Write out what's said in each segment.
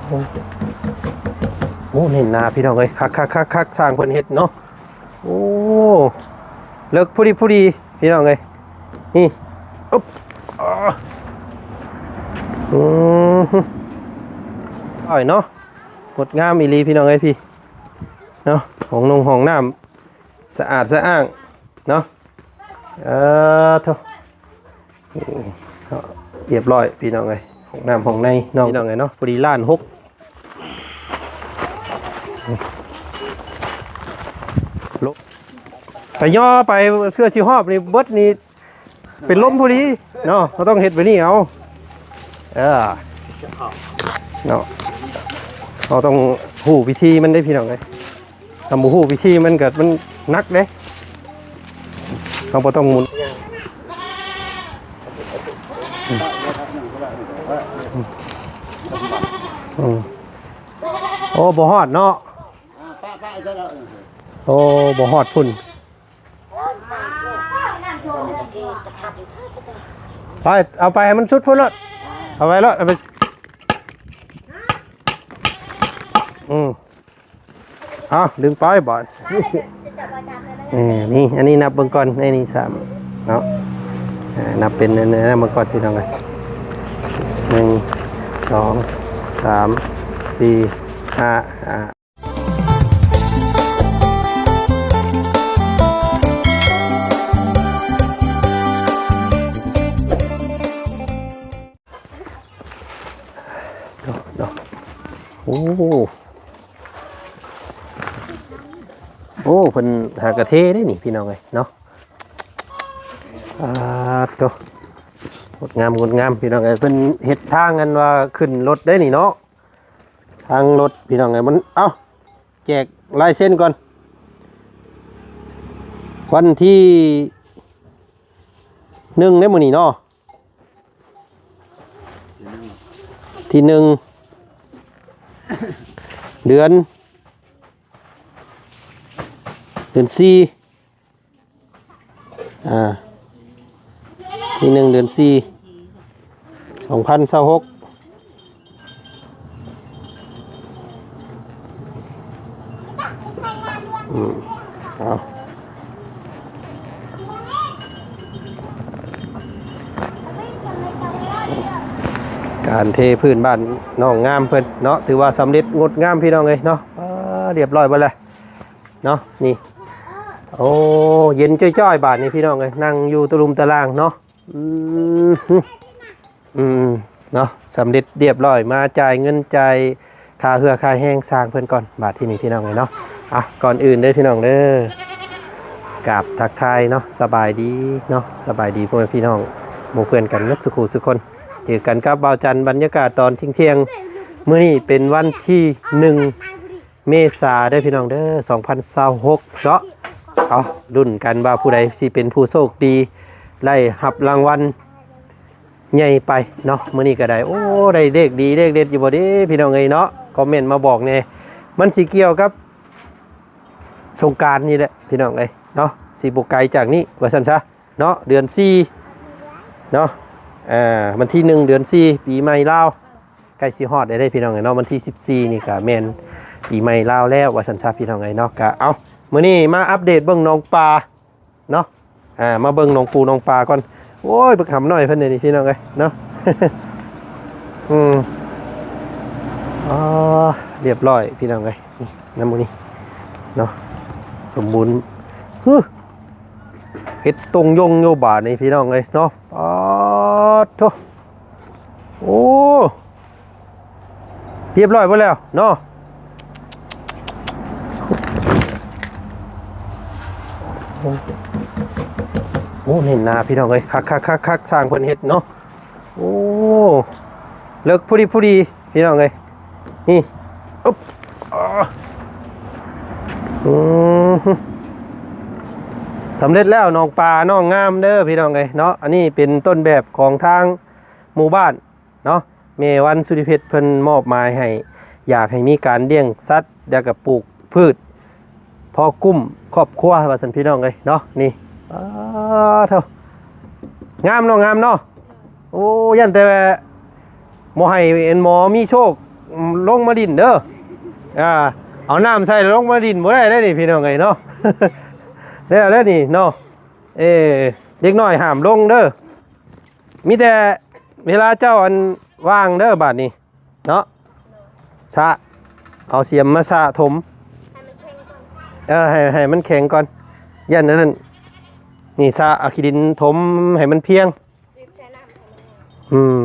ໂອ້ ແໜ້ນໜາພີ່ນ້ອງເອີຍ ຄັກໆໆໆ ຊ່າງເພິ່ນເຮັດເນາະ. ໂອ້ ເລິກພໍດີໆ ພີ່ນ້ອງເອີຍ ນີ້ ອຶບ ອາ ອືມ ອ້ອຍເນາະ ງົດງາມອີ່ຫຼີພີ່ນ້ອງເອີຍ ພີ່ເນາະ ຫ້ອງນົງຫ້ອງນ້ຳ ສະອາດສະອ້າງເນາະ. ເອີ ໂທ້ ນີ້ເນາະ ຮຽບຮ້ອຍພີ່ນ້ອງເອີຍ ຫ້ອງນ້ຳຫ້ອງໃນເນາະ ພີ່ນ້ອງເອີຍເນາະ ພໍດີລ້ານຫົກ ໄປຍໍໄປເພື່ອຊິຮອບນີ້ເບິດນີ້ ເປັນລົມຜູ້ດີເນາະ ເຮົາຕ້ອງເຮັດແບບນີ້ເອົາ ເອີ ເນາະ ເຮົາຕ້ອງຮູ້ວິທີມັນເດ້ພີ່ນ້ອງເອີຍ ຖ້າບໍ່ຮູ້ວິທີມັນກໍ ມັນໜັກເດ້ ເຮົາບໍ່ຕ້ອງໝູນ ອືມ ໂອ້ ບໍ່ຮອດເນາະ ໂອ້ ບໍ່ຮອດພຸ້ນ. ໄປ ເອົາໄປໃຫ້ມັນສຸດພຸ້ນໂລດ ເອົາໄປໂລດ ເອົາໄປ ອືມ ເອົາ ດຶງໄປບາດ ເອີ ນີ້ ອັນນີ້ນັບເບິ່ງກ່ອນ ໃນນີ້ສາມເນາະ ເອີ ນັບເປັນ ນັບເບິ່ງກ່ອນພີ່ນ້ອງເອີຍ ໜຶ່ງ ສອງ ສາມ ສີ່ ຫ້າ ເນາະ ໂອ້ ໂອ້ ເພິ່ນຫາກະເທເດ້ນີ້ພີ່ນ້ອງເອີຍເນາະ ອາ ໂທ້ ງົດງາມ ງົດງາມພີ່ນ້ອງເອີຍ ເພິ່ນເຮັດທາງອັນວ່າຂຶ້ນລົດເດ້ນີ້ເນາະ ທາງລົດພີ່ນ້ອງເອີຍ ມັນ ເອົ້າ ແຈກລາຍເຊັນກ່ອນ ວັນທີໜຶ່ງເດ້ມື້ນີ້ເນາະ ທີໜຶ່ງ ເດືອນ ເດືອນສີ່ ອາ ທີໜຶ່ງ ເດືອນສີ່ ສອງພັນຊາວຫົກ ອືມ ເອົາ ການເທພື້ນບ້ານນ້ອງງາມເພິ່ນເນາະ ຖືວ່າສຳເລັດງົດງາມພີ່ນ້ອງເອີຍເນາະ ອາ ຮຽບຮ້ອຍເບິດແລ້ວເນາະ ນີ້ ໂອ້ ເຢັນຈ້ອຍໆ ບາດນີ້ພີ່ນ້ອງເອີຍ ນັ່ງຢູ່ຕະລຸ່ມຕະລ່າງເນາະ ອືມ ອືມ ເນາະ ສຳເລັດຮຽບຮ້ອຍ ມາຈ່າຍເງິນຈ່າຍຄ່າເຫື່ອຄ່າແຮງຊ່າງເພິ່ນກ່ອນ ບາດທີນີ້ພີ່ນ້ອງເອີຍເນາະ ອ່ະ ກ່ອນອື່ນເດີພີ່ນ້ອງເດີ ກາບທັກທາຍເນາະ ສະບາຍດີເນາະ ສະບາຍດີພໍ່ແມ່ພີ່ນ້ອງໝູ່ເພື່ອນກັນໝົດສູ່ຄູ່ສູ່ຄົນ ເຈີກັນກັບບ່າວຈັນ ບັນຍາກາດຕອນທ່ຽງໆ ມື້ນີ້ເປັນວັນທີໜຶ່ງ ເມສາເດີພີ່ນ້ອງເດີ ສອງພັນຊາວຫົກເນາະ ເອົາ ລຸ້ນກັນວ່າຜູ້ໃດຊິເປັນຜູ້ໂຊກດີ ໄດ້ຮັບລາງວັນໃຫຍ່ໄປເນາະ ມື້ນີ້ກໍໄດ້ ໂອ້ ໄດ້ເລກດີເລກເດັດຢູ່ບໍ່ເດພີ່ນ້ອງເອີຍເນາະ ຄອມເມັນມາບອກແດ່ ມັນຊິກ່ຽວກັບສົງການນີ້ແຫຼະພີ່ນ້ອງເອີຍເນາະ ຊິບໍ່ໄກຈາກນີ້ວ່າຊັ້ນຊະ ເນາະ ເດືອນສີ່ເນາະ ອ່າ ວັນທີໜຶ່ງ ເດືອນສີ່ ປີໃໝ່ລາວ ໃກ້ຊິຮອດແລ້ວເດ້ພີ່ນ້ອງເອີຍເນາະ ວັນທີສິບສີ່ນີ້ກະແມ່ນປີໃໝ່ລາວແລ້ວວ່າຊັ້ນຊະພີ່ນ້ອງເອີຍເນາະ ກະ ເອົ້າ ມື້ນີ້ມາອັບເດດເບິ່ງໜອງປາເນາະ ອ່າ ມາເບິ່ງໜອງປູໜອງປາກ່ອນ ໂອ້ຍ ບັກຫຳນ້ອຍເພິ່ນນີ້ພີ່ນ້ອງເອີຍເນາະ ອືມ ອໍ ຮຽບຮ້ອຍພີ່ນ້ອງເອີຍ ນີ້ນຳໝູ່ນີ້ເນາະ ສົມບູນ ຫຶ ເຮັດຕົງຍົງຢູ່ບາດນີ້ພີ່ນ້ອງເອີຍເນາະ ປາດໂທ້ ໂອ້ ຮຽບຮ້ອຍເບິດແລ້ວເນາະ ໂອ້ ແໜ້ນໜາພີ່ນ້ອງເອີຍ ຄັກໆໆໆ ຊ່າງເພິ່ນເຮັດເນາະ ໂອ້ ເລິກພໍດີໆ ພີ່ນ້ອງເອີຍ ນີ້ ອຶບ ອາ ອືມ ສຳເລັດແລ້ວ ໜອງປານ້ອງງາມເດີພີ່ນ້ອງເອີຍເນາະ ອັນນີ້ເປັນຕົ້ນແບບຂອງທາງໝູ່ບ້ານເນາະ ແມ່ວັນ ສຸລິເພັດ ເພິ່ນມອບໝາຍໃຫ້ ຢາກໃຫ້ມີການລ້ຽງສັດ ແລ້ວກໍປູກພືດ ພໍກຸ້ມຄອບຄົວວ່າຊັ້ນ ພີ່ນ້ອງເອີຍເນາະ ນີ້ ປາດໂທ້ ງາມເນາະ ງາມເນາະ ໂອ້ ຢ້ານແຕ່ບໍ່ໃຫ້ອັນໝໍມີໂຊກ ລົງມາຫຼິ້ນເດີ. ອ່າ ເອົານ້ຳໃສ່ແລ້ວລົງມາຫຼິ້ນບໍ່ໄດ້ເດ້ນີ້ພີ່ນ້ອງເອີຍເນາະ. ແລ້ວແລ້ວນີ້ເນາະ ເອີ ເດັກນ້ອຍຫ້າມລົງເດີ. ມີແຕ່ເວລາເຈົ້າອັນວ່າງເດີບາດນີ້ເນາະ ສະ ເອົາສຽມມາສະຖົມ ໃຫ້ມັນແຂງກ່ອນ ເອີ ໃຫ້ ໃຫ້ມັນແຂງກ່ອນ ຢ້ານອັນນັ້ນ ນີ້ ສະເອົາຂີ້ດິນຖົມໃຫ້ມັນພຽງ. ອືມ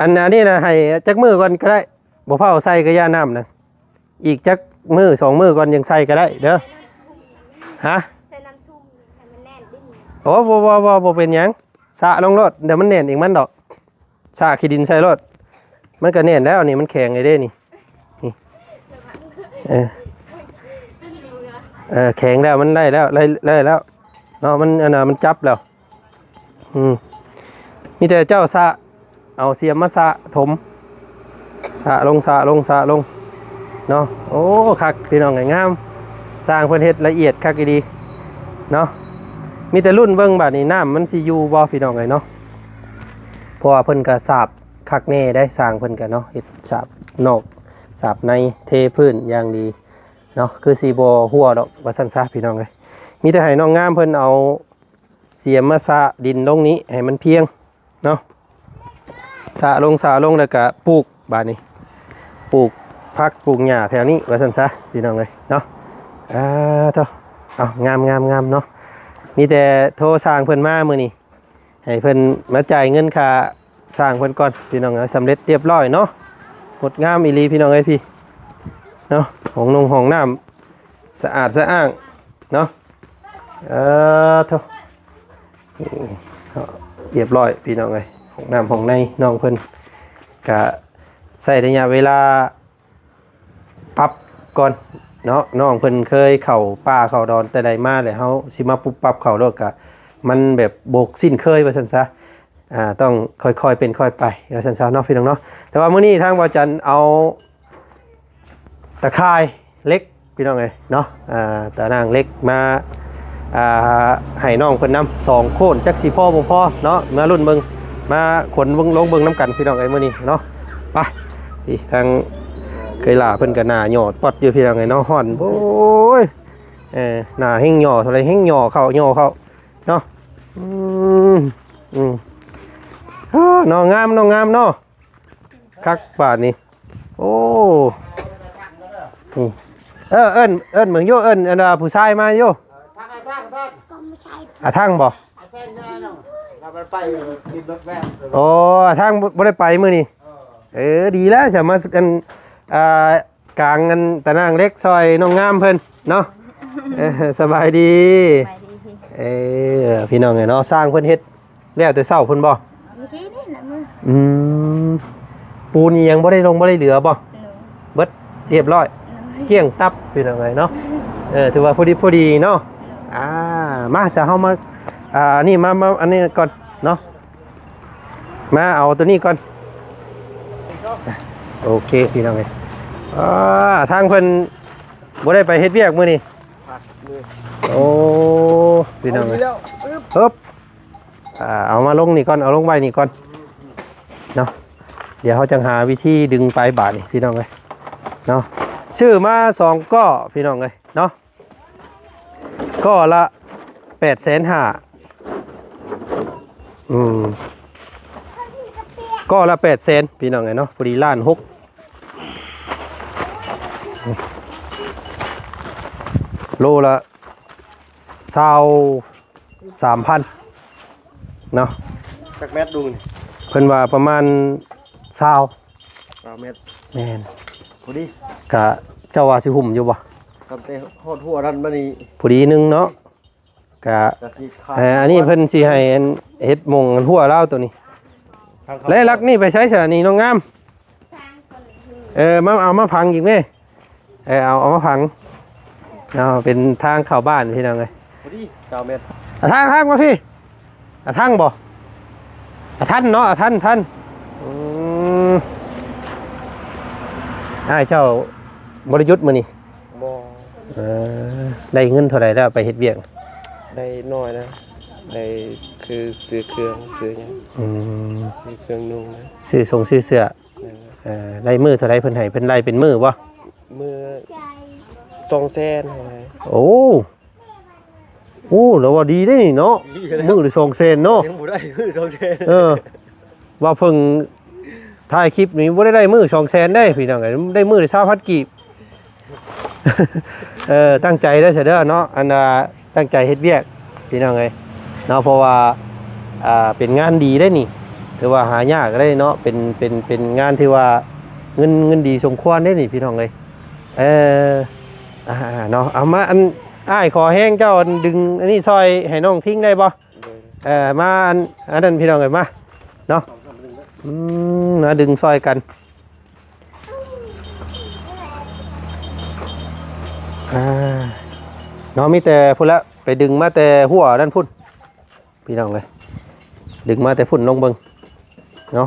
ອັນ ອັນນີ້ນະ ໃຫ້ຈັກມື້ກ່ອນກໍໄດ້ ບໍ່ຟ້າວໃສ່ກະຢ່ານ້ຳນະ ອີກຈັກມື້ສອງມື້ກ່ອນຈັ່ງໃສ່ກໍໄດ້ເດີ. ຮະ? ໃສ່ນ້ຳທຸ່ມໃຫ້ມັນແໜ້ນດິນ. ໂອ້ ບໍ່ ບໍ່ ບໍ່ ບໍ່ເປັນຫຍັງ ສະລົງໂລດ ດຽວມັນແໜ້ນເອງມັນດອກ. ສະຂີ້ດິນໃສ່ໂລດ ມັນກໍແໜ້ນແລ້ວນີ້ ມັນແຂງແລ້ວເດ້ນີ້ ນີ້ ເອີ ເອີ ແຂງແລ້ວ ມັນໄດ້ແລ້ວ ໄດ້ ໄດ້ແລ້ວເນາະ ມັນ ອັນນ່າ ມັນຈັບແລ້ວ. ອືມ ມີແຕ່ເຈົ້າສະ ເອົາສຽມມາສະຖົມ ສະລົງ ສະລົງ ສະລົງເນາະ. ໂອ້ ຄັກພີ່ນ້ອງເອີຍ ງາມ ຊ່າງເພິ່ນເຮັດລະອຽດຄັກອີ່ຫຼີເນາະ. ມີແຕ່ລຸ້ນເບິ່ງບາດນີ້ ນ້ຳມັນຊິຢູ່ບໍ່ພີ່ນ້ອງເອີຍເນາະ. ເພາະວ່າເພິ່ນກະສາບຄັກແນ່ໄດ໋ ຊ່າງເພິ່ນກະເນາະ ເຮັດສາບນອກສາບໃນ ເທພື້ນຢ່າງດີເນາະ ຄືຊິບໍ່ຮົ່ວດອກວ່າຊັ້ນຊະພີ່ນ້ອງເອີຍ. ມີແຕ່ໃຫ້ນ້ອງງາມເພິ່ນເອົາສຽມມາສະດິນລົງນີ້ໃຫ້ມັນພຽງເນາະ ສະລົງ ສະລົງ ແລ້ວກະປູກບາດນີ້ ປູກຜັກປູກຫຍ້າແຖວນີ້ວ່າຊັ້ນຊະພີ່ນ້ອງເອີຍເນາະ. ອ່າ ໂທ້ ເອົາ ງາມໆໆເນາະ. ມີແຕ່ໂທຊ່າງເພິ່ນມາມື້ນີ້ ໃຫ້ເພິ່ນມາຈ່າຍເງິນຄ່າຊ່າງເພິ່ນກ່ອນພີ່ນ້ອງເອີຍ. ສຳເລັດຮຽບຮ້ອຍເນາະ ງົດງາມອີ່ຫຼີພີ່ນ້ອງເອີຍ ພີ້ເນາະ ຫ້ອງນົງຫ້ອງນ້ຳສະອາດສະອ້າງເນາະ. ເອີ ໂທ້ ຮຽບຮ້ອຍພີ່ນ້ອງເອີຍ ຫ້ອງນ້ຳຫ້ອງໃນນ້ອງເພິ່ນ ກະໃຊ້ໄລຍະເວລາ ປັບກ່ອນເນາະ ນ້ອງເພິ່ນເຄີຍເຂົ້າປ່າເຂົ້າດອນແຕ່ໃດມາ ແລ້ວເຮົາຊິມາປຸບປັບເຂົ້າໂລດ ກະມັນແບບບໍ່ຊິນເຄີຍວ່າຊັ້ນຊະ. ອ່າ ຕ້ອງຄ່ອຍໆເປັນຄ່ອຍໄປວ່າຊັ້ນຊະເນາະ ພີ່ນ້ອງເນາະ. ແຕ່ວ່າມື້ນີ້ທາງບ່າວຈັນເອົາຕາຂ່າຍເຫຼັກ ພີ່ນ້ອງເອີຍເນາະ ອ່າ ຕາໜ່າງເຫຼັກມາ ອ່າ ໃຫ້ນ້ອງເພິ່ນນຳສອງໂຄນ ຈັກຊິພໍບໍ່ພໍເນາະ. ມາລຸ້ນເບິ່ງ ມາຂົນເບິ່ງ ລົງເບິ່ງນຳກັນພີ່ນ້ອງເອີຍ ມື້ນີ້ເນາະ. ໄປ ນີ້ທາງເຄີຍຫຼ້າເພິ່ນກໍໜ້າຫຍໍ້ປອດຢູ່ພີ່ນ້ອງເອີຍເນາະ ຮ້ອນ ໂອ້ຍ ເອີ ໜ້າແຮງຫຍໍ້ເທົ່າໃດແຮງຫຍໍ້ເຂົ້າ ຫຍໍ້ເຂົ້າເນາະ. ອືມ ອືມ ເອີ ເນາະ ງາມເນາະ ງາມເນາະ ຄັກບາດນີ້. ໂອ້ ນີ້ ເອີ ເອີ້ນ ເອີ້ນເບິ່ງຢູ່ ເອີ້ນ ອັນວ່າຜູ້ຊາຍມາຢູ່. ອາທັງບໍ່? ໂອ້ ອາທັງບໍ່ ບໍ່ໄດ້ໄປມື້ນີ້. ເອີ ດີແລ້ວ ສາມາດ ອັນ ອ່າ ກາງ ອັນ ຕາໜ່າງເຫຼັກຊ່ອຍນ້ອງງາມເພິ່ນເນາະ. ເອີ ສະບາຍດີ ສະບາຍດີ. ເອີ ພີ່ນ້ອງເອີຍເນາະ ຊ່າງເພິ່ນເຮັດ ແລ້ວແຕ່ເຊົ້າພຸ້ນບໍ່? ເມື່ອກີ້ນີ້ແຫຼະ ມື້ ອືມ ປູນອີ່ຫຍັງບໍ່ໄດ້ລົງ ບໍ່ໄດ້ເຫຼືອບໍ່? ໂດຍ ເບິດຮຽບຮ້ອຍ ໂດຍ ກ້ຽງຕັບ ພີ່ນ້ອງເອີຍເນາະ. ເອີ ຖືວ່າພໍດີພໍດີເນາະ. ໂດຍ ອ່າ ມາຊະ ເຮົາມາ ອ່າ ອັນນີ້ ມາ ມາ ອັນນີ້ກ່ອນເນາະ ມາເອົາໂຕນີ້ກ່ອນ. ໂອເຄ ພີ່ນ້ອງເອີຍ ອ່າ ທາງເພິ່ນບໍ່ໄດ້ໄປເຮັດວຽກມື້ນີ້ ພັກມື້ ໂອ້ ພີ່ນ້ອງເອີຍ ເອົາດີແລ້ວ ເອີ ເອີ ອ່າ ເອົາມາລົງນີ້ກ່ອນ ເອົາລົງໄວ້ນີ້ກ່ອນເນາະ. ດຽວເຮົາຈັ່ງຫາວິທີດຶງໄປບາດນີ້ ພີ່ນ້ອງເອີຍເນາະ. ຊື້ມາສອງກໍ ພີ່ນ້ອງເອີຍເນາະ ກໍລະແປດແສນຫ້າ ອືມ ກໍລະແປດແສນ ພີ່ນ້ອງເອີຍເນາະ ພໍດີລ້ານຫົກ ໂລລະຊາວ ສາມພັນເນາະ. ຈັກແມັດລຸງນີ້? ເພິ່ນວ່າປະມານຊາວ ຊາວແມັດ. ແມ່ນ ພໍດີ. ກະເຈົ້າວ່າຊິຫຸ້ມຢູ່ບໍ່? ກັນແຕ່ຮອດຫົວນັ້ນມານີ້ ພໍດີໜຶ່ງເນາະ. ກະ ກະຊິຂາດ ເອີ ອັນນີ້ເພິ່ນຊິໃຫ້ອັນເຮັດໝ່ອງອັນຫົວລາວໂຕນີ້. ແລະຫຼັກນີ້ໄປໃຊ້ຊະນີ້ນ້ອງງາມ? ເອີ ມາ ເອົາມາຝັງອີກແມ້. ເອີ ເອົາ ເອົາມາຝັງເນາະ ເປັນທາງເຂົ້າບ້ານພີ່ນ້ອງເອີຍ. ພໍດີຊາວແມັດ. ອາ ທາງ ທາງມາພີ້ ອາ ທັນບໍ່? ອາ ທັນເນາະ ອາ ທັນ ທັນ. ອືມ ອ້າຍເຈົ້າບໍ່ໄດ້ຢຸດມື້ນີ້? ບໍ່. ເອີ ໄດ້ເງິນເທົ່າໃດແລ້ວໄປເຮັດວຽກ? ໄດ້ໜ້ອຍນະ ໄດ້ຄືຊື້ເຄື່ອງຊື້ຫຍັງ. ອືມ ຊື້ເຄື່ອງນຸ່ງນະ ຊື້ຊົງຊື້ເສື້ອ. ເອີ ເອີ ໄດ້ມື້ເທົ່າໃດເພິ່ນໃຫ້? ເພິ່ນໄລ່ເປັນມື້ບໍ່? ມື້ສອງແສນໃຫ້. ໂອ້ ໂອ້ ລາວວ່າດີເດ້ນີ້ເນາະ. ມື້ລະສອງແສນເນາະ. ຍັງບໍ່ໄດ້ມື້ສອງແສນ. ເອີ ວ່າເພິ່ງຖ່າຍຄລິບນີ້ບໍ່ໄດ້ໄດ້ມື້ສອງແສນເດ້ພີ່ນ້ອງເອີຍ, ໄດ້ມື້ລະຊາວພັນກີບ. ເອີ ຕັ້ງໃຈເດີຊະເດີເນາະ, ອັນວ່າຕັ້ງໃຈເຮັດວຽກພີ່ນ້ອງເອີຍເນາະ, ເພາະວ່າ ອ່າ ເປັນງານດີເດ້ນີ້, ຖືວ່າຫາຍາກເດ້ເນາະ, ເປັນ ເປັນ ເປັນງານທີ່ວ່າເງິນ ເງິນດີສົມຄວນເດ້ນີ້ພີ່ນ້ອງເອີຍ. ເອີ ອ່າ ເນາະ, ເອົາມາ ອັນ ອ້າຍຂໍແຮງເຈົ້າ ອັນ ດຶງອັນນີ້ຊ່ອຍໃຫ້ນ້ອງທິງໄດ້ບໍ່? ໂດຍ. ເອີ ມາ ອັນ ອັນນັ້ນພີ່ນ້ອງເອີຍ ມາເນາະ. ອືມ ມາດຶງຊ່ອຍກັນ. ອ່າ ເນາະ, ມີແຕ່ພຸ້ນລະ ໄປດຶງມາແຕ່ຫົວນັ້ນພຸ້ນ ພີ່ນ້ອງເອີຍ, ດຶງມາແຕ່ພຸ້ນລົງເບິ່ງເນາະ.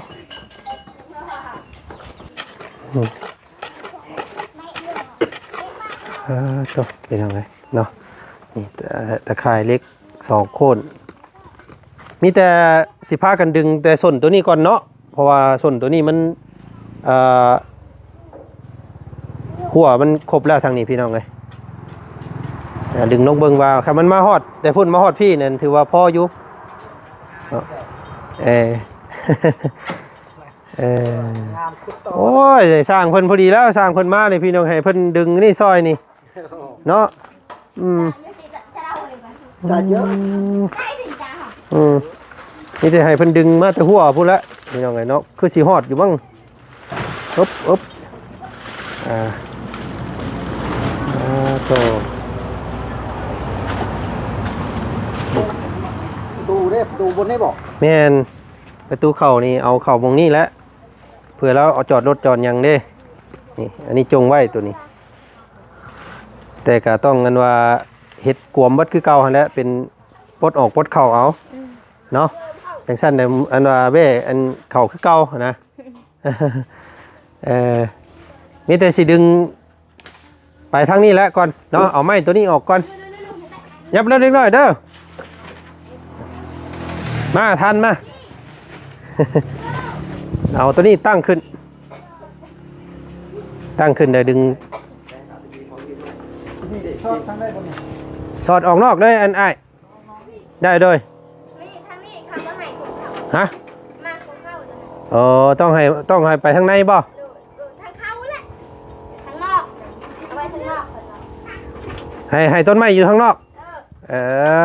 ອືມ ອ່າ ໂຕ ພີ່ນ້ອງເອີຍເນາະ, ນີ້ຕາ ຕາຂ່າຍເຫຼັກສອງໂຄນ. ມີແຕ່ຊິພາກັນດຶງແຕ່ສົ້ນໂຕນີ້ກ່ອນເນາະ, ເພາະວ່າສົ້ນໂຕນີ້ມັນ ເອີ ຫົວມັນຄົບແລ້ວທາງນີ້ພີ່ນ້ອງເອີຍ. ອ່າ ດຶງລົງເບິ່ງວ່າ ຄັນມັນມາຮອດແຕ່ພຸ້ນມາຮອດພີ້ນັ້ນ ຖືວ່າພໍຢູ່ເນາະ. ເອີ ເອີ ໂອ້ຍ ໄດ້ຊ່າງເພິ່ນພໍດີແລ້ວ, ຊ່າງເພິ່ນມານີ້ພີ່ນ້ອງ ໃຫ້ເພິ່ນດຶງນີ້ຊ່ອຍນີ້ເນາະ. ອືມ ຈາເຈີ ອືມ ມີແຕ່ໃຫ້ເພິ່ນດຶງມາແຕ່ຫົວພຸ້ນແຫຼະ ພີ່ນ້ອງເອີຍເນາະ, ຄືຊິຮອດຢູ່ມັ້ງ. ອຶບ ອຶບ ອ່າ ອ່າ ໂຕ ປະຕູເດ້ ປະຕູບົນນີ້ບໍ? ແມ່ນ ປະຕູເຂົ້ານີ້ ເອົາເຂົ້າໝ່ອງນີ້ແຫຼະ ເພື່ອລາວເອົາຈອດລົດຈອດຫຍັງເດ້. ນີ້ ອັນນີ້ຈົ່ງໄວ້ໂຕນີ້, ແຕ່ກະຕ້ອງ ອັນວ່າ ເຮັດກວມເບິດຄືເກົ່າຫັ້ນແຫຼະ, ເປັນປົດອອກປົດເຂົ້າເອົາ ອືມ ເນາະ. ຈັ່ງຊັ້ນແຫຼະ ອັນວ່າແວ່ອັນເຂົ້າຄືເກົ່າຫັ້ນນະ. ເອີ ມີແຕ່ຊິດຶງໄປທາງນີ້ແຫຼະກ່ອນເນາະ, ເອົາໄມ້ໂຕນີ້ອອກກ່ອນ. ຫຍັບເດີເດັກນ້ອຍເດີ, ມາ ທັນມາ. ເອົາໂຕນີ້ຕັ້ງຂຶ້ນ ຕັ້ງຂຶ້ນ ແລ້ວດຶງ ສອດອອກນອກເລີຍ ອັນອ້າຍ. ໄດ້ໂດຍ ນີ້ ທາງນີ້ເຂົາບໍ່ໃຫ້ຄົນເຂົ້າ. ຮະ? ມາຄົນເຂົ້າໂຕນັ້ນ. ເອີ ຕ້ອງໃຫ້ ຕ້ອງໃຫ້ໄປທາງໃນບໍ່? ໂດຍ ເອີ ທາງເຂົ້າແຫຼະ ທາງນອກ ເອົາໄວ້ທາງນອກເພິ່ນວ່າ. ໃຫ້ ໃຫ້ຕົ້ນໄມ້ຢູ່ທາງນອກ. ເອີ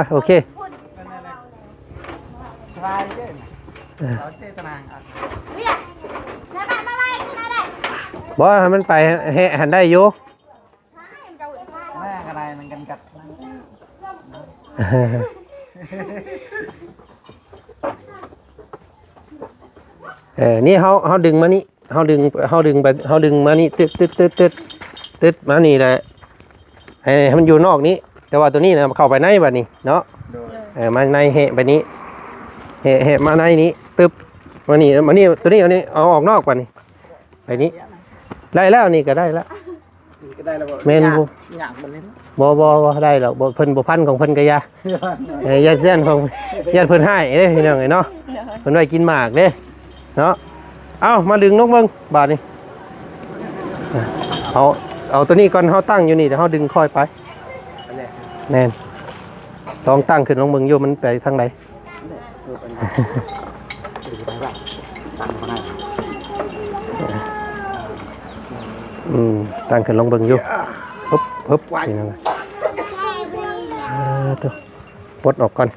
ເອີ ໂອເຄ ສະບາຍເດີ້. ເອີ ເອົາເຈຕະນາ ເອົາ ວຽກ ມາ ມາ ມາໄວ້ຂ້າງໃນໄດ້. ບໍ່ ໃຫ້ມັນໄປແຮະຫັ້ນໄດ້ຢູ່. ແມ່ກະໄດ້ມັນກັນກັດ. ເອີ ນີ້ເຮົາ ເຮົາດຶງມານີ້ ເຮົາດຶງ ເຮົາດຶງໄປ ເຮົາດຶງມານີ້ ຕຶດ ຕຶດ ຕຶດ ຕຶດ ຕຶດມານີ້ແຫຼະ ໃຫ້ ໃຫ້ມັນຢູ່ນອກນີ້ ແຕ່ວ່າໂຕນີ້ນະເຂົ້າໄປໃນບາດນີ້ເນາະ. ໂດຍ ເອີ ມາໃນ ແຫະໄປນີ້ ແຫະ ແຫະມາໃນນີ້ ຕຶບ ມານີ້ ມານີ້ ໂຕນີ້ ເອົານີ້ ເອົາອອກນອກບາດນີ້ ໄປນີ້ ໄດ້ແລ້ວ ນີ້ກະໄດ້ແລ້ວ. ນີ້ກະໄດ້ແລ້ວບໍ່? ແມ່ນ ຍາກ ບໍ່ ຍາກບັດນີ້. ບໍ່ ບໍ່ ບໍ່ໄດ້ດອກ ບໍ່ ເພິ່ນບໍ່ພັນຂອງເພິ່ນກະຢ່າ ເອີ ຢ້ານ ຢ້ານຂອງ ຢ້ານເພິ່ນຮ້າຍເດ້ ພີ່ນ້ອງເອີຍເນາະ. ໂດຍ ເພິ່ນໄວ້ກິນໝາກເດ້ເນາະ. ເອົາ ມາດຶງລົງເບິ່ງບາດນີ້ ເອົາ ເອົາໂຕນີ້ກ່ອນ ເຮົາຕັ້ງຢູ່ນີ້ ດຽວເຮົາດຶງຄ່ອຍໄປ. ອັນນີ້ ແມ່ນ ລອງຕັ້ງຂຶ້ນລອງເບິ່ງຢູ່ ມັນໄປທາງໃດ. ອືມ ຕັ້ງຂຶ້ນລອງເບິ່ງຢູ່. ຮຶບ ຮຶບ ນີ້ນະ ອ່າ ໂຕ ປົດອອກກ່ອນ.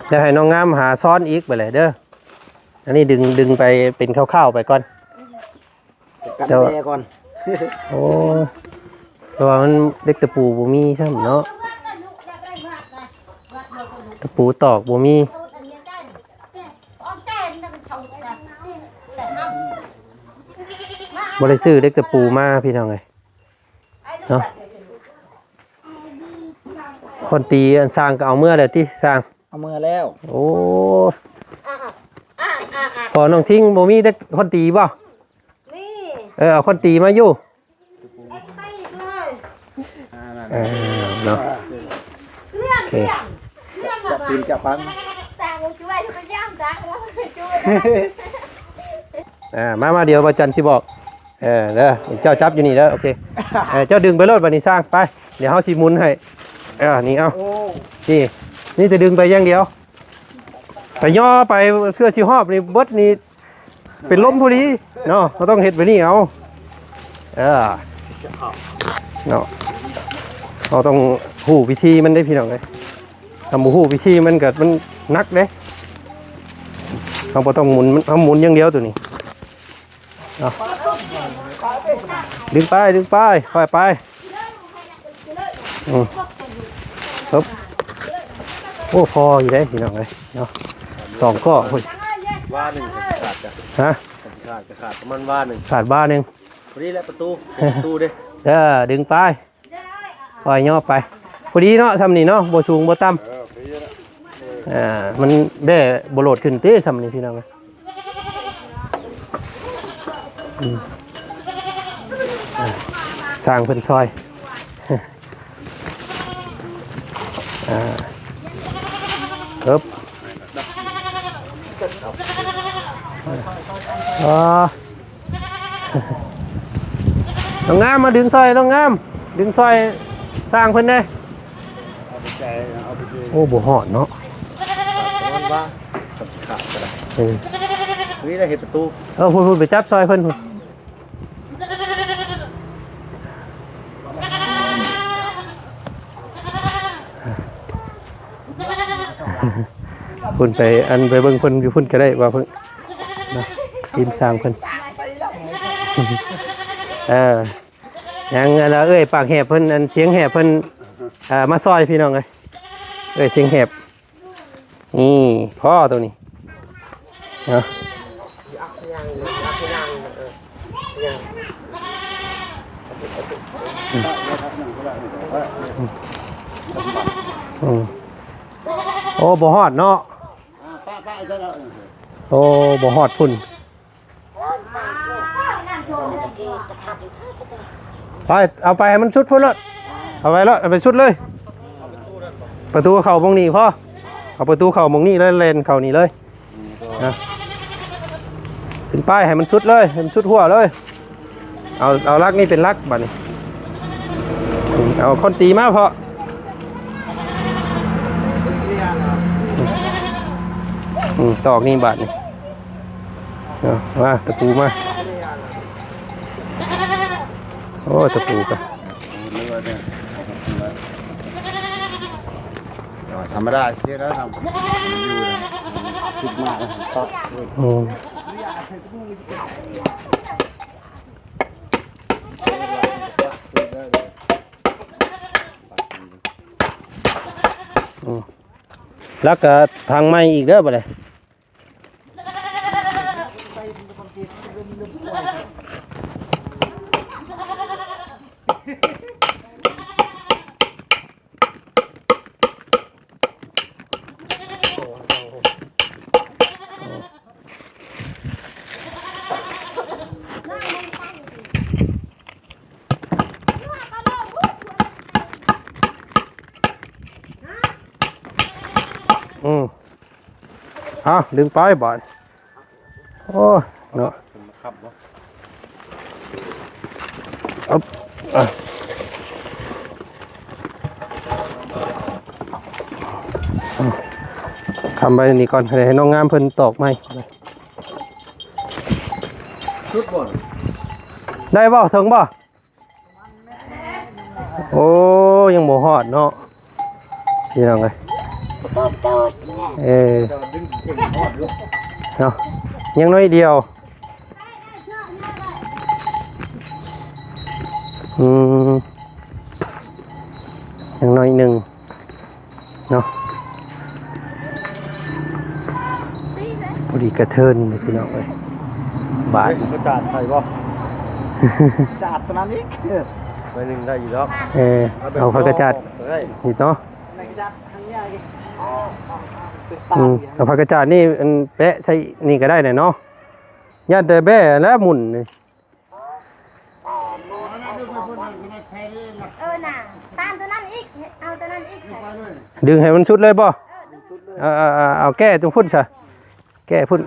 ດຽວໃຫ້ນ້ອງງາມຫາຊ້ອນອີກບາດແຫຼະເດີ. ອັນນີ້ດຶງ ດຶງໄປເປັນຄ່າວໆໄປກ່ອນ. ກັນແດກ່ອນ. ໂອ້ ແຕ່ວ່າມັນເຫຼັກຕະປູບໍ່ມີຊ້ຳເນາະ ຕະປູຕອກບໍ່ມີ ບໍ່ໄດ້ຊື້ເຫຼັກຕະປູມາພີ່ນ້ອງເອີຍເນາະ. ຄົນຕີອັນຊ່າງກະເອົາເມືອແລ້ວຕິຊ່າງ? ເອົາເມືອແລ້ວ. ໂອ້ ພໍ່ນ້ອງທິງບໍ່ມີເດັກຄົນຕີບໍ່? ມີ. ເອີ ເອົາຄົນຕີມາຢູ່. ເອີ ເນາະ ໂອເຄ. ກິນຈະປັງ ຕາບໍ່ຊ່ວຍ ບໍ່ຢາມຕາບໍ່ຊ່ວຍ ອ່າ ມາ ມາ ດຽວບ່າວຈັນຊິບອກ ເອີ ເດີ ເຈົ້າຈັບຢູ່ນີ້ເດີ ໂອເຄ ເອີ ເຈົ້າດຶງໄປໂລດບາດນີ້ຊ່າງ ໄປ ດຽວເຮົາຊິໝູນໃຫ້ ເອີ ນີ້ເອົາ ໂອ້ ນີ້ ມີແຕ່ດຶງໄປຢ່າງດຽວ ໄປຍໍໄປເພື່ອຊິຮອບນີ້ເບິດນີ້ ເປັນລົມພໍດີເນາະ ເຮົາຕ້ອງເຮັດແບບນີ້ເອົາ ເອີ ເນາະ ເຮົາຕ້ອງຮູ້ວິທີມັນເດ້ພີ່ນ້ອງເອີຍ ຖ້າບໍ່ຮູ້ວິທີມັນກໍ ມັນໜັກເດ້ ເຮົາບໍ່ຕ້ອງໝູນ ເຮົາໝູນຢ່າງດຽວໂຕນີ້ ເອົາ ດຶງໄປ ດຶງໄປ ຄ່ອຍໄປ ອືມ ເອີບ ໂອ້ ພໍຢູ່ເດ້ພີ່ນ້ອງເອີຍເນາະ ສອງກໍພຸ້ນ ວາໜຶ່ງຂາດກະ ຮະ ຂາດກະຂາດປະມານວາໜຶ່ງ ຂາດວາໜຶ່ງ ພໍດີແຫຼະປະຕູ ປະຕູເດ້ ເອີ ດຶງໄປ ຄ່ອຍຍໍໄປ ພໍດີເນາະ ຊ່ຳນີ້ເນາະ ບໍ່ສູງບໍ່ຕ່ຳ ເອີ ພໍດີແຫຼະ ອ່າ ມັນແບ້ບໍ່ໂຫຼດຂຶ້ນຕິ ຊ່ຳນີ້ພີ່ນ້ອງເອີຍ ອືມ ອ່າ ຊ່າງເພິ່ນຊ່ອຍ ອ່າ ເອີບ ອ່າ ນ້ອງງາມ ມາດຶງຊ່ອຍ ນ້ອງງາມ ດຶງຊ່ອຍຊ່າງເພິ່ນແດ່ ເອົາໄປໃສ່ ເອົາໄປໃສ່ ໂອ້ ບໍ່ຮອດເນາະ ປະມານວ່າ ຂາດກໍໄດ້ ເອີ ນີ້ໄດ້ເຮັດປະຕູ ເອີ ພຸ້ນໆ ໄປຈັບຊ່ອຍເພິ່ນພຸ້ນ ພຸ້ນໄປ ອັນ ໄປເບິ່ງເພິ່ນຢູ່ພຸ້ນກໍໄດ້ ວ່າເພິ່ນນະ ທີມຊ່າງເພິ່ນ ເອີ ຍັງ ອັນ ເອື້ອຍປາກແຫບເພິ່ນ ອັນ ສຽງແຫບເພິ່ນ ເອີ ມາຊ່ອຍພີ່ນ້ອງເອີຍ ເອື້ອຍສຽງແຫບ ນີ້ພໍໂຕນີ້ເນາະ ອືມ ໂອ້ ບໍ່ຮອດເນາະ ໂອ້ ບໍ່ຮອດພຸ້ນ ໄປ ເອົາໄປໃຫ້ມັນສຸດພຸ້ນໂລດ ເອົາໄປໂລດ ເອົາໄປສຸດເລີຍ ປະຕູເຂົ້າໝ່ອງນີ້ພໍ ເອົາປະຕູເຂົ້າໝ່ອງນີ້ເລີຍ ແລ່ນເຂົ້ານີ້ເລີຍ ນະ ຂຶ້ນໄປໃຫ້ມັນສຸດເລີຍ ໃຫ້ມັນສຸດຫົວເລີຍ ເອົາ ເອົາຫຼັກນີ້ເປັນຫຼັກບາດນີ້ ເອົາຄ້ອນຕີມາເພາະ ອືມ ຕອກນີ້ບາດນີ້ ເອົາ ມາ ຕະປູມາ ໂອ້ ຕະປູກະ ທຳມະດາເສຍແລ້ວນະ ຢູ່ນະ ຄິດມາແລ້ວ ອືມ ອືມ ແລ້ວກະທາງໃໝ່ອີກເດີບາດນີ້. ອືມ ເອົາ ດຶງໄປບາດ ໂອ້ຍ ເນາະ ຄັບບໍ່ ອຶບ ອ່ະ ຄຳໄວ້ນີ້ກ່ອນ ໃຫ້ນ້ອງງາມເພິ່ນຕອກໃໝ່ ສຸດບໍ່ ໄດ້ບໍ່ ເຖິງບໍ່? ໂອ້ ຍັງບໍ່ຮອດເນາະ ພີ່ນ້ອງເອີຍ ເອີ ເນາະ ຍັງໜ້ອຍດຽວ ອືມ ຍັງໜ້ອຍໜຶ່ງ ເນາະ ພໍດີກະເທີນເລີຍພີ່ນ້ອງເອີຍ ບາດ ເອົາຜັກກະຈາດໃສ່ບໍ່? ຈາດຕົວນັ້ນອີກ ໜ້ອຍໜຶ່ງໄດ້ຢູ່ດອກ ເອີ ເອົາຜັກກະຈາດ ນີ້ເນາະ ອືມ ເອົາຜັກກະຈາດນີ້ ອັນ ແປະໃສ່ນີ້ກະໄດ້ແຫຼະເນາະ ຢ້ານແຕ່ແບ້ແລ້ວໝຸ່ນນີ້. ເອີ ນະ ຕາມຕົວນັ້ນອີກ ເອົາຕົວນັ້ນອີກ ດຶງໃຫ້ມັນສຸດເລີຍບໍ່? ເອີ ດຶງສຸດເລີຍ ເອົາ ເອົາ ເອົາ ເອົາແກ້ຕົງພຸ້ນຊະ ແກ້ພຸ້ນ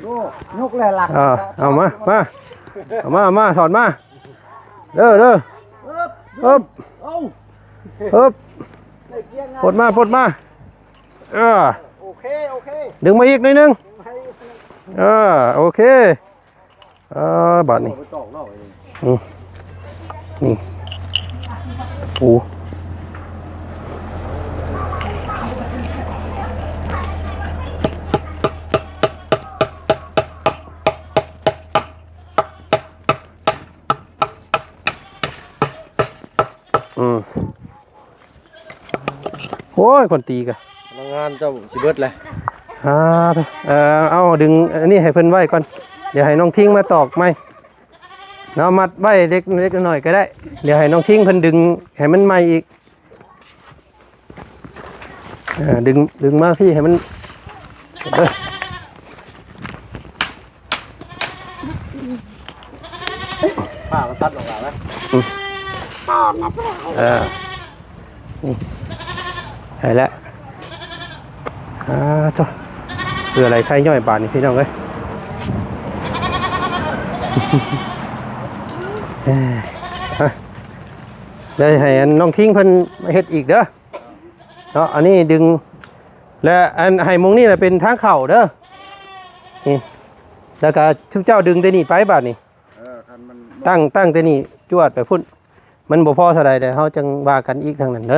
ໂອ້ ຍົກແລ້ວລະ ເອີ ເອົາມາ ມາ ເອົາມາ ເອົາມາ ຖອດມາ ເດີ ເດີ ເອີບ ເອີບ ປົດມາ ປົດມາ ເອີ ໂອເຄ ໂອເຄ ດຶງມາອີກໜ້ອຍໜຶ່ງ ເອີ ໂອເຄ ເອີ ບາດນີ້ ອືມ ນີ້ ຕະປູ ອືມ ໂອ້ຍ ຄົນຕີກະ ພະນັກງານເຈົ້າຊິເບິດແຫຼະ ອ່າ ເອີ ເອົາ ດຶງອັນນີ້ໃຫ້ເພິ່ນໄວ້ກ່ອນ ດຽວໃຫ້ນ້ອງທິງມາຕອກໃໝ່ເນາະ ມັດໄວ້ເລັກ ເລັກນ້ອຍກໍໄດ້ ດຽວໃຫ້ນ້ອງທິງເພິ່ນດຶງໃຫ້ມັນໃໝ່ອີກ ເອີ ດຶງ ດຶງມາພີ້ໃຫ້ມັນ ເດີ ຜ້າມັນຕັດອອກແລ້ວນະ ອືມ ເອີ ນີ້ ໄດ້ແລ້ວ ອ່າ ໂທ້ ເຫຼືອໄຫຼໄຄຍ້ອຍບາດນີ້ພີ່ນ້ອງເອີຍ ເອີ ໄດ້ໃຫ້ອັນນ້ອງທິງເພິ່ນເຮັດອີກເດີ ເນາະ ອັນນີ້ດຶງ ແລະ ອັນໃຫ້ໝ່ອງນີ້ລະເປັນທາງເຂົ້າເດີ ນີ້ ແລ້ວກະຊຸມເຈົ້າດຶງແຕ່ນີ້ໄປບາດນີ້ ເອີ ຄັນມັນ ຕັ້ງ ຕັ້ງແຕ່ນີ້ຈວດໄປພຸ້ນ ມັນບໍ່ພໍເທົ່າໃດເດີ ເຮົາຈັ່ງວ່າກັນອີກທາງນັ້ນເດີ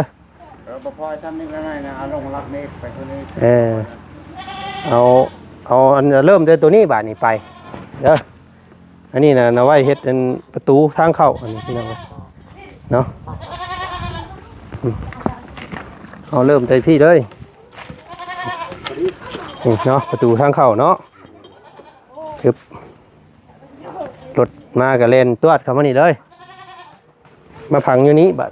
ເອີ ບໍ່ພໍຊ່ຳນີ້ກໍໄດ້ນະ ເອົາລົງຫຼັກເມດໄປພຸ້ນອີກ ເອີ ເອົາ ເອົາອັນເລີ່ມແຕ່ໂຕນີ້ບາດນີ້ໄປເດີ. ອັນນີ້ນະ ນຳໄວ້ເຮັດອັນປະຕູທາງເຂົ້າ ອັນນີ້ພີ່ນ້ອງເອີຍເນາະ ອືມ ເຮົາເລີ່ມແຕ່ພີ້ເລີຍ ນີ້ເນາະ ປະຕູທາງເຂົ້າເນາະ ຊຶບ ລົດມາກໍແລ່ນຕວດເຂົ້າມານີ້ເລີຍ. ມາຝັງຢູ່ນີ້ບາດ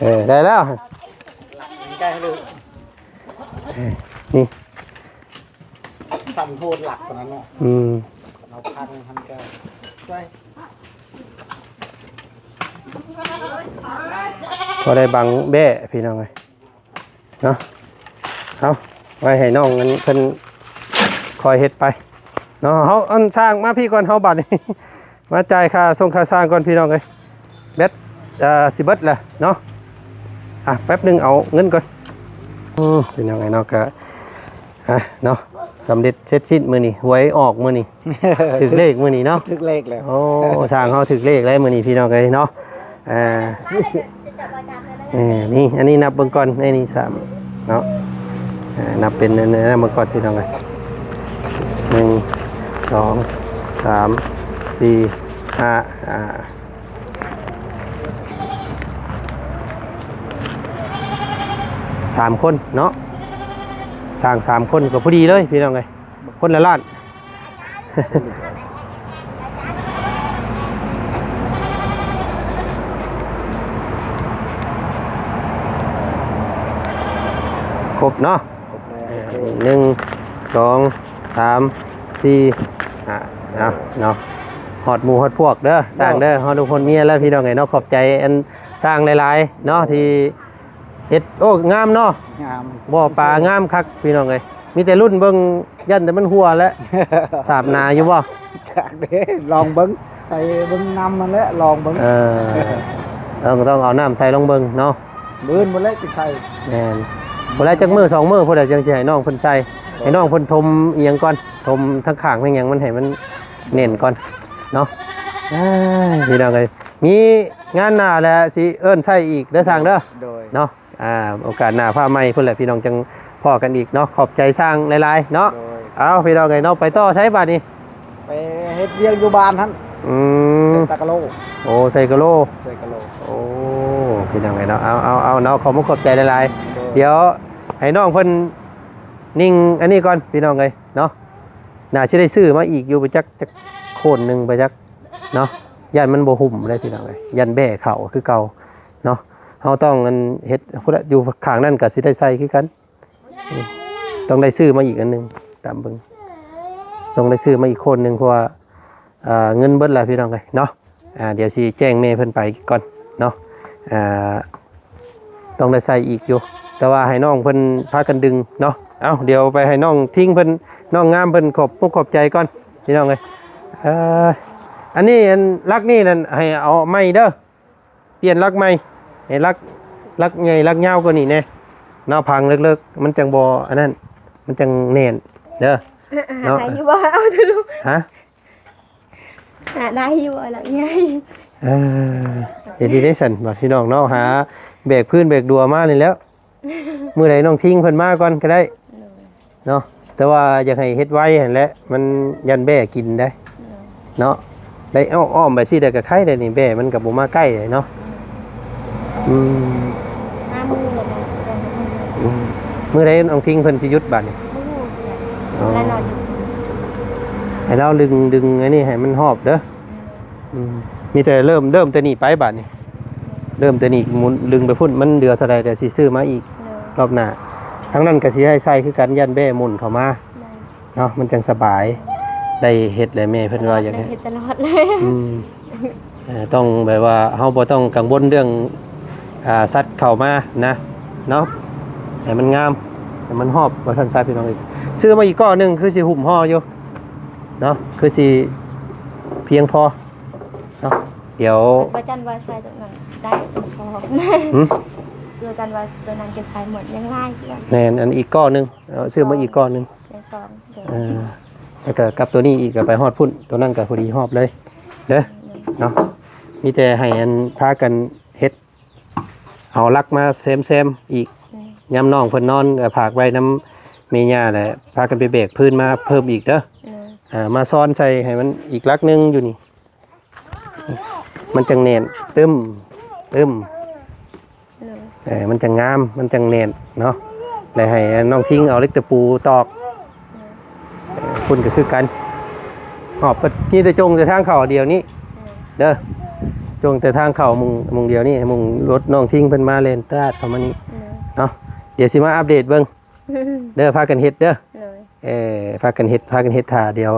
ເອີ ໄດ້ແລ້ວ ໃກ້ເລີຍ ເອີ ນີ້ ສ່ຳໂທດຫຼັກປານນັ້ນເນາະ ອືມ ເອົາພັງຫັ້ນກໍໄດ້ ພໍໄດ້ບັງແບ້ພີ່ນ້ອງເອີຍ. ເນາະ ເອົາ ໄວ້ໃຫ້ນ້ອງອັນເພິ່ນຄອຍເຮັດໄປເນາະ ເຮົາອັນຊ່າງມາພີ້ກ່ອນ ເຮົາບາດນີ້ ມາຈ່າຍຄ່າສົ່ງຄ່າຊ່າງກ່ອນພີ່ນ້ອງເອີຍ ແບັດ ເອີ ຊິເບິດແລ້ວເນາະ ອ່ະ ແປັບໜຶ່ງເອົາເງິນກ່ອນ ອືມ ພີ່ນ້ອງເອີຍເນາະ ກະ ອ່ະ ເນາະ ສຳເລັດເສັດສິ້ນມື້ນີ້ ຫວຍອອກມື້ນີ້ ຖືກເລກມື້ນີ້ເນາະ ຖືກເລກແລ້ວ ໂອ້ ຊ່າງເຮົາຖືກເລກແລ້ວມື້ນີ້ພີ່ນ້ອງເອີຍເນາະ ອ່າ ເອີ ນີ້ ອັນນີ້ນັບເບິ່ງກ່ອນ ໃນນີ້ສາມເນາະ ເອີ ນັບເປັນ ນັບເບິ່ງກ່ອນພີ່ນ້ອງເອີຍ ໜຶ່ງ ສອງ ສາມ ສີ່ ຫ້າ ອ່າ ສາມຄົນເນາະ ຊ່າງສາມຄົນກໍພໍດີເລີຍພີ່ນ້ອງເອີຍ ຄົນລະລ້ານ ຄົບເນາະ ຄົບແລ້ວ ເອີ ໜຶ່ງ ສອງ ສາມ ສີ່ ຫ້າ ເນາະ ເນາະ ຮອດໝູ່ຮອດພວກເດີ ຊ່າງເດີ ຮອດລູກຮອດເມຍແລ້ວພີ່ນ້ອງເອີຍເນາະ ຂອບໃຈອັນຊ່າງຫຼາຍໆເນາະ ທີ່ເຮັດ ໂອ້ ງາມເນາະ ງາມ ບໍ່ປາງາມຄັກພີ່ນ້ອງເອີຍ ມີແຕ່ລຸ້ນເບິ່ງ ຢ້ານແຕ່ມັນຮົ່ວແຫຼະ ສາບໜາຢູ່ບໍ່? ຈັກເດ້ ລອງເບິ່ງ ໃສ່ເບິ່ງນຳຫັ້ນແຫຼະ ລອງເບິ່ງ ເອີ ຕ້ອງ ຕ້ອງເອົານ້ຳໃສ່ລອງເບິ່ງເນາະ ມື້ອື່ນພຸ້ນແຫຼະຊິໃສ່ ແມ່ນ ພຸ້ນແຫຼະ ຈັກມື້ສອງມື້ພຸ້ນແຫຼະ ຈັ່ງຊິໃຫ້ນ້ອງເພິ່ນໃສ່ ໃຫ້ນ້ອງເພິ່ນຖົມອີ່ຫຍັງກ່ອນ ຖົມທັງຂ້າງທັງຫຍັງມັນໃຫ້ມັນແໜ້ນກ່ອນເນາະ ເອີຍ ພີ່ນ້ອງເອີຍ ມີງານໜ້າແຫຼະຊິເອີ້ນໃສ່ອີກເດີຊ່າງເດີ ໂດຍ ເນາະ ອ່າ ໂອກາດໜ້າຟ້າໃໝ່ພຸ້ນແຫຼະ ພີ່ນ້ອງຈັ່ງພໍ້ກັນອີກເນາະ ຂອບໃຈຊ່າງຫຼາຍໆເນາະ ໂດຍ ເອົາ ພີ່ນ້ອງເອີຍເນາະ ໄປຕໍ່ໃສບາດນີ້? ໄປເຮັດວຽກຢູ່ບ້ານຫັ້ນ ອືມ ໃສ່ຕາກະໂລ ໂອ້ ໃສ່ກະໂລ ໃສ່ກະໂລ ໂອ້ ພີ່ນ້ອງເອີຍເນາະ ເອົາ ເອົາ ເອົາເນາະ ຂອບມຸກຂອບໃຈຫຼາຍໆ ໂດຍ ດຽວໃຫ້ນ້ອງເພິ່ນນິ່ງອັນນີ້ກ່ອນ ພີ່ນ້ອງເອີຍເນາະ ໜ້າຊິໄດ້ຊື້ມາອີກຢູ່ ໄປຈັກ ຈັກໂຄນໜຶ່ງໄປຈັກເນາະ ຢ້ານມັນບໍ່ຫຸ້ມເດ້ ພີ່ນ້ອງເອີຍ ຢ້ານແບ້ເຂົ້າຄືເກົ່າເນາະ ເຮົາຕ້ອງອັນເຮັດພຸ້ນລະ ຢູ່ຂ້າງນັ້ນກໍຊິໄດ້ໃສ່ຄືກັນ ອືມ ຕ້ອງໄດ້ຊື້ມາອີກອັນໜຶ່ງ ຕາມເບິ່ງ ຕ້ອງໄດ້ຊື້ມາອີກໂຄນໜຶ່ງ ເພາະວ່າ ອ່າ ເງິນເບິດແລ້ວພີ່ນ້ອງເອີຍເນາະ. ອ່າ ດຽວຊິແຈ້ງແມ່ເພິ່ນໄປກ່ອນເນາະ. ອ່າ ຕ້ອງໄດ້ໃສ່ອີກຢູ່ ແຕ່ວ່າໃຫ້ນ້ອງເພິ່ນພາກັນດຶງເນາະ. ເອົ້າ ດຽວໄປໃຫ້ນ້ອງທິງເພິ່ນ ນ້ອງງາມເພິ່ນຂອບອົກຂອບໃຈກ່ອນພີ່ນ້ອງເອີຍ. ເອີ ອັນນີ້ ອັນຫຼັກນີ້ນັ້ນໃຫ້ເອົາໃໝ່ເດີ ປ່ຽນຫຼັກໃໝ່ ໃຫ້ຫຼັກ ຫຼັກໃຫຍ່ຫຼັກຍາວກວ່ານີ້ແດ່ເນາະ. ພັງເລິກໆ ມັນຈັ່ງບໍ່ອັນນັ້ນ ມັນຈັ່ງແໜ້ນເດີເນາະ. ໄດ້ຢູ່ບໍ່? ເອົາເດີລູກ. ຮະ? ຫາໄດ້ຢູ່ບໍ່ລະເອື້ອຍ? ເອີ ເຮັດດີເດ້ຊັ້ນ ບາດພີ່ນ້ອງເນາະ ຫາແບກພື້ນແບກດັວມານີ້ແຫຼ້ວ. ມື້ໃດນ້ອງທິງເພິ່ນມາກ່ອນກໍໄດ້ ໂດຍ ເນາະ ແຕ່ວ່າຢາກໃຫ້ເຮັດໄວຫັ້ນແຫຼະ ມັນຢ້ານແບ້ກິນໄດ໋ ໂດຍ ເນາະ. ໄດ້ອ້ອມໆ ໄປຊີ້ໄດ້ກໍໄຄໄດ໋ນີ້ ແບ້ມັນກໍບໍ່ມາໃກ້ເນາະ. ອືມ ອືມ ຫ້າມື້ແລ້ວນະ ອືມ ມື້ໃດນ້ອງທິງເພິ່ນຊິຢຸດບາດນີ້? ບໍ່ຮູ້ຄືກັນ ອໍ ລະນອນຢູ່ ໃຫ້ລາວດຶງ ດຶງອັນນີ້ໃຫ້ມັນຮອບເດີ. ອືມ ອືມ ມີແຕ່ເລີ່ມ ເລີ່ມແຕ່ນີ້ໄປບາດນີ້ ເລີ່ມແຕ່ນີ້ໝູນດຶງໄປພຸ້ນ ມັນເຫຼືອເທົ່າໃດ ດຽວຊິຊື້ມາອີກ ໂດຍ ຮອບໜ້າ. ທາງນັ້ນກໍຊິໃຫ້ໃສ່ຄືກັນ ຢ້ານແບ້ໝູນເຂົ້າມາ ໂດຍ ເນາະ ມັນຈັ່ງສະບາຍ ໄດ້ເຮັດແຫຼະ ແມ່ເພິ່ນວ່າຢາກໃຫ້ ເຮັດຕະຫຼອດເລີຍ. ອືມ ເອີ ຕ້ອງແບບວ່າເຮົາບໍ່ຕ້ອງກັງວົນເລື່ອງ ອ່າ ສັດເຂົ້າມານະ ເນາະ ໃຫ້ມັນງາມ ໃຫ້ມັນຮອບ ວ່າຊັ້ນຊະພີ່ນ້ອງເອີຍ. ຊື້ມາອີກກ້ອນໜຶ່ງ ຄືຊິຫຸ້ມຫໍ່ຢູ່ເນາະ ຄືຊິພຽງພໍ ເນາະ. ດຽວ ວ່າຈັນວ່າໃສ່ຕົວນັ້ນໄດ້ສອງ ຫຶ? ວ່າຈັນວ່າຕົວນັ້ນເກັບໄປໝົດຍັງຫຼາຍຢູ່. ແມ່ນ ອັນອີກກ້ອນໜຶ່ງ ເອົາ ຊື້ມາອີກກ້ອນໜຶ່ງ ຍັງສອງ ເອີ ແລ້ວກໍກັບຕົວນີ້ອີກ ກໍໄປຮອດພຸ້ນ ຕົວນັ້ນກໍພໍດີຮອບເລີຍເດີ ອືມ ເນາະ. ມີແຕ່ໃຫ້ອັນພາກັນເຮັດ ເອົາຫຼັກມາແຊມໆອີກ ອືມ ຍາມນ້ອງເພິ່ນນອນກໍຝາກໄວ້ນຳແມ່ຍ່າແຫຼະ ພາກັນໄປແບກພື້ນມາເພີ່ມອີກເດີ ອືມ ອ່າ ມາຊ້ອນໃສ່ໃຫ້ມັນອີກຫຼັກໜຶ່ງຢູ່ນີ້ ມັນຈັ່ງແໜ້ນ ຕຶ້ມ ຕຶ້ມ ໂດຍ ເອີ ມັນຈັ່ງງາມ ມັນຈັ່ງແໜ້ນເນາະ. ແລະໃຫ້ນ້ອງທິງເອົາເຫຼັກຕະປູຕອກ ໂດຍ ເອີ ພຸ້ນກໍຄືກັນ ຮອບ ມີແຕ່ຈົ່ງແຕ່ທາງເຂົ້າດຽວນີ້ ໂດຍ ເດີ ຈົ່ງແຕ່ທາງເຂົ້າມຸງ ມຸງດຽວນີ້ ມຸງລົດນ້ອງທິງເພິ່ນມາແລ່ນຕາດເຂົ້າມານີ້ ໂດຍ ເນາະ. ດຽວຊິມາອັບເດດເບິ່ງ ເດີ ພາກັນເຮັດເດີ ໂດຍ ເອີ ພາກັນເຮັດ ພາກັນເຮັດ ຖ້າດຽວ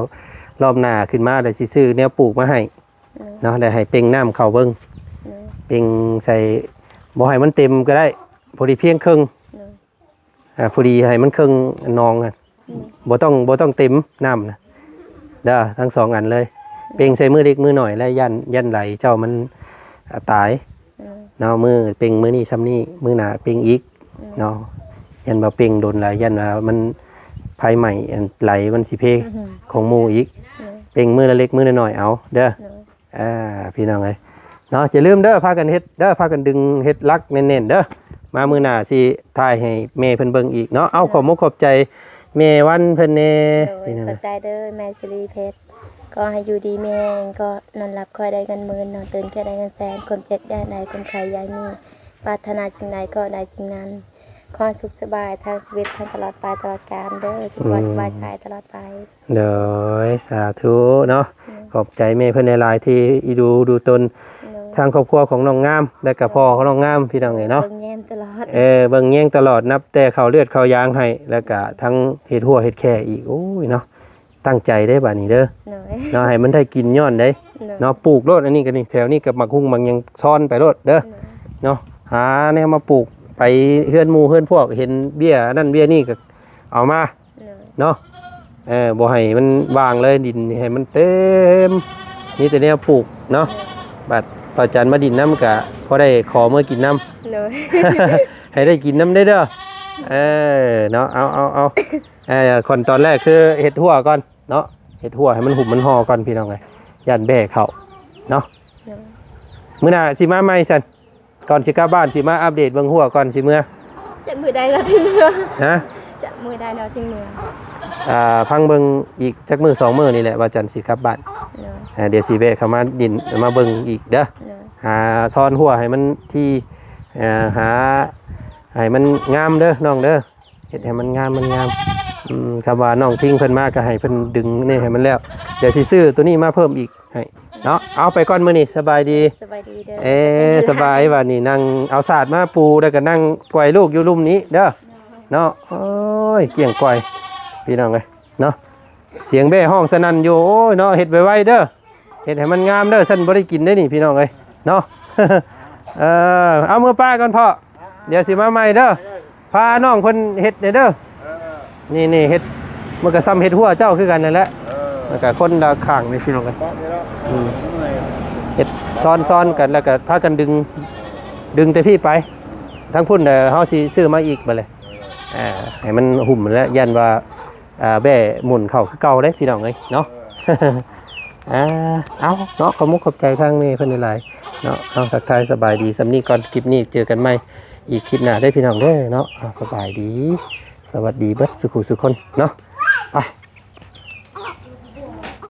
ຮອບໜ້າຂຶ້ນມາ ດຽວຊິຊື້ແນວປູກມາໃຫ້ ໂດຍ ເນາະ ແລ້ວໃຫ້ເປັ່ງນ້ຳເຂົ້າເບິ່ງ ໂດຍ ເປັ່ງໃສ່ ບໍ່ໃຫ້ມັນເຕັມກໍໄດ້ ພໍດີພຽງເຄິ່ງ ໂດຍ ອ່າ ພໍດີໃຫ້ມັນເຄິ່ງໜອງ ອືມ ບໍ່ຕ້ອງ ບໍ່ຕ້ອງເຕັມນ້ຳນະ ເດີ ທັງສອງອັນເລີຍ ໂດຍ ເປັ່ງໃສ່ມືເລັກມືນ້ອຍ ແລະຢ້ານ ຢ້ານໄຫຼເຈົ້າມັນ ອ່າ ຕາຍ ໂດຍ ເນາະ. ມື້ເປັ່ງມື້ນີ້ຊ່ຳນີ້ ມື້ໜ້າເປັ່ງອີກ ອືມ ເນາະ ຢ້ານວ່າເປັ່ງດົນຫຼາຍ ຢ້ານວ່າມັນໄຟໄໝ້ ອັນໄຫຼມັນຊິເພ ອືຮຶ ຂອງໝູ່ອີກ ໂດຍ ເປັ່ງມື້ລະເລັກມື້ລະໜ້ອຍເອົາເດີ ໂດຍ ອ່າ ພີ່ນ້ອງເອີຍເນາະ. ຢ່າລືມເດີ ພາກັນເຮັດເດີ ພາກັນດຶງເຮັດຫຼັກແໜ້ນໆເດີ ມາມື້ໜ້າຊິຖ່າຍໃຫ້ແມ່ເພິ່ນເບິ່ງອີກເນາະ. ເອົາ ໂດຍ ຂອບມຸກຂອບໃຈແມ່ວັນເພິ່ນແດ່ ໂດຍ ພີ່ນ້ອງ ຂອບໃຈເດີແມ່ສິລິເພັດ ຂໍໃຫ້ຢູ່ດີມີແຮງ ກໍນອນຫຼັບຄ່ອຍໄດ້ເງິນໝື່ນ ນອນຕື່ນຄ່ອຍໄດ້ເງິນແສນ ຄວາມເຈັບຢ່າໃຫ້ໄດ້ ຄວາມໄຂ້ຢ່າໃຫ້ມີ ປາດຖະໜາສິ່ງໃດກໍໄດ້ສິ່ງນັ້ນ ຂໍໃຫ້ສຸກສະບາຍທັງຊີວິດ ທັງຕະຫຼອດໄປຕະຫຼອດການເດີ ສະບາຍ ອືມ ສະບາຍກາຍຕະຫຼອດໄປ. ໂດຍ ສາທຸເນາະ ໂດຍ ຂອບໃຈແມ່ເພິ່ນຫຼາຍໆ ທີ່ອີດູດູຕົນ ໂດຍ ທາງຄອບຄົວຂອງນ້ອງງາມ ແລະກະ ໂດຍ ພໍ່ຂອງນ້ອງງາມ ພີ່ນ້ອງເອີຍເນາະ ເບິ່ງແຍງຕະຫຼອດ ເອີ ເບິ່ງແຍງຕະຫຼອດ ນັບແຕ່ເຂົ້າເລືອດເຂົ້າຢາງໃຫ້ ແລະກະ ໂດຍ ທັງເຮັດຮົ້ວເຮັດແຂ້ອີກ ໂອ້ຍເນາະ ຕັ້ງໃຈເດ້ບາດນີ້ເດີ ໂດຍ ເນາະ ໃຫ້ມັນໄດ້ກິນຍ້ອນເດ້ ໂດຍ ເນາະ ປູກໂລດ ອັນນີ້ກໍນີ້ ແຖວນີ້ກໍໝາກຫຸ່ງໝາກຫຍັງຊ້ອນໄປໂລດເດີ ໂດຍ ເນາະ ຫາແນວມາປູກ ໄປເຮືອນໝູ່ເຮືອນພວກ ເຫັນເບ້ຍນັ້ນເບ້ຍນີ້ກໍເອົາມາ ໂດຍ ເນາະ ເອີ ບໍ່ໃຫ້ມັນວ່າງເລີຍ ດິນນີ້ໃຫ້ມັນເຕັມ ມີແຕ່ແນວປູກເນາະ ໂດຍ ບາດບ່າວຈັນມາດິນນຳກໍພໍໄດ້ຂໍເມືອກິນນຳ ໂດຍ ໃຫ້ໄດ້ກິນນຳເດ້ເດີ ເອີ ເນາະ ເອົາ ເອົາ ເອົາ ເອີ ຂັ້ນຕອນແລກຄືເຮັດຮົ້ວກ່ອນເນາະ ເຮັດຮົ້ວໃຫ້ມັນຫຸ້ມມັນຫໍ່ກ່ອນ ພີ່ນ້ອງເອີຍ ຢ້ານແບ້ເຂົ້າເນາະ ໂດຍ ມື້ໜ້າຊິມາໃໝ່ຊັ້ນ ກ່ອນຊິກັບບ້ານ ຊິມາອັບເດດເບິ່ງຮົ້ວກ່ອນຊິເມືອ ຈະມື້ໃດລະຈຶ່ງເມືອ? ຮະ? ຈະມື້ໃດລະຈຶ່ງເມືອ? ອ່າ ຟັງເບິ່ງອີກຈັກມື້ສອງມື້ນີ້ແຫຼະ ວ່າຈັນຊິກັບບ້ານ ໂດຍ ອ່າ ດຽວຊິແວະເຂົ້າມາດິນ ມາເບິ່ງອີກເດີ ໂດຍ ຫາຊ້ອນຮົ້ວໃຫ້ມັນທີ່ ອ່າ ຫາໃຫ້ມັນງາມເດີນ້ອງເດີ ເຮັດໃຫ້ມັນງາມ ມັນງາມ ອືມ ຄຳວ່ານ້ອງທິງເພິ່ນມາກໍໃຫ້ເພິ່ນດຶງນີ້ໃຫ້ມັນແລ້ວ ດຽວຊິຊື້ໂຕນີ້ມາເພີ່ມອີກ ໃຫ້ເນາະ ເອົາໄປກ່ອນມື້ນີ້ ສະບາຍດີ ສະບາຍດີເດີ ເອີ ສະບາຍ ບາດນີ້ນັ່ງເອົາສາດມາປູ ແລ້ວກໍນັ່ງກ່ອຍລູກຢູ່ລຸ່ມນີ້ເດີ ໂດຍ ເນາະ ໂອ້ຍ ກ້ຽງກ່ອຍ ພີ່ນ້ອງເອີຍເນາະ ສຽງແບ້ຮ້ອງສະໜັ່ນຢູ່ ໂອ້ຍເນາະ ເຮັດໄວໆເດີ ເຮັດໃຫ້ມັນງາມເດີ ຊັ້ນບໍ່ໄດ້ກິນເດ້ນີ້ພີ່ນ້ອງເອີຍເນາະ. ເອີ ເອົາ ເມືອປ້າກ່ອນພໍ່ ດຽວຊິມາໃໝ່ເດີ. ພານ້ອງເພິ່ນເຮັດແດ່ເດີ. ນີ້ໆ ເຮັດ ມັນກໍສ່ຳເຮັດຫົວເຈົ້າຄືກັນນັ້ນແຫຼະ. ເອີ ມັນກໍຄົນລະຂ້າງນີ້ພີ່ນ້ອງເອີຍ. ເອີ ອືມ ເຮັດຊ້ອນໆກັນ ແລ້ວກໍພາກັນດຶງ ດຶງແຕ່ພີ້ໄປ. ທາງພຸ້ນເດີ ເຮົາຊິຊື້ມາອີກບາດນີ້. ອ່າ ໃຫ້ມັນຫຸ້ມແລ້ວ ຢ້ານວ່າ ອ່າ ແບ້ໝູນເຂົ້າຄືເກົ່າເດ້ພີ່ນ້ອງເອີຍເນາະ. ອ່າ ເອົາເນາະ ຂອບມຸກຂອບໃຈທາງແມ່ເພິ່ນຫຼາຍໆເນາະ. ເອົາ ທັກທາຍສະບາຍດີສ່ຳນີ້ກ່ອນ ຄລິບນີ້ເຈີກັນໃໝ່ອີກຄລິບໜ້າເດີພີ່ນ້ອງເດີເນາະ. ເອົາ ສະບາຍດີ ສະຫວັດດີເບິດສູ່ຜູ້ສູ່ຄົນເນາະ. ໄປ.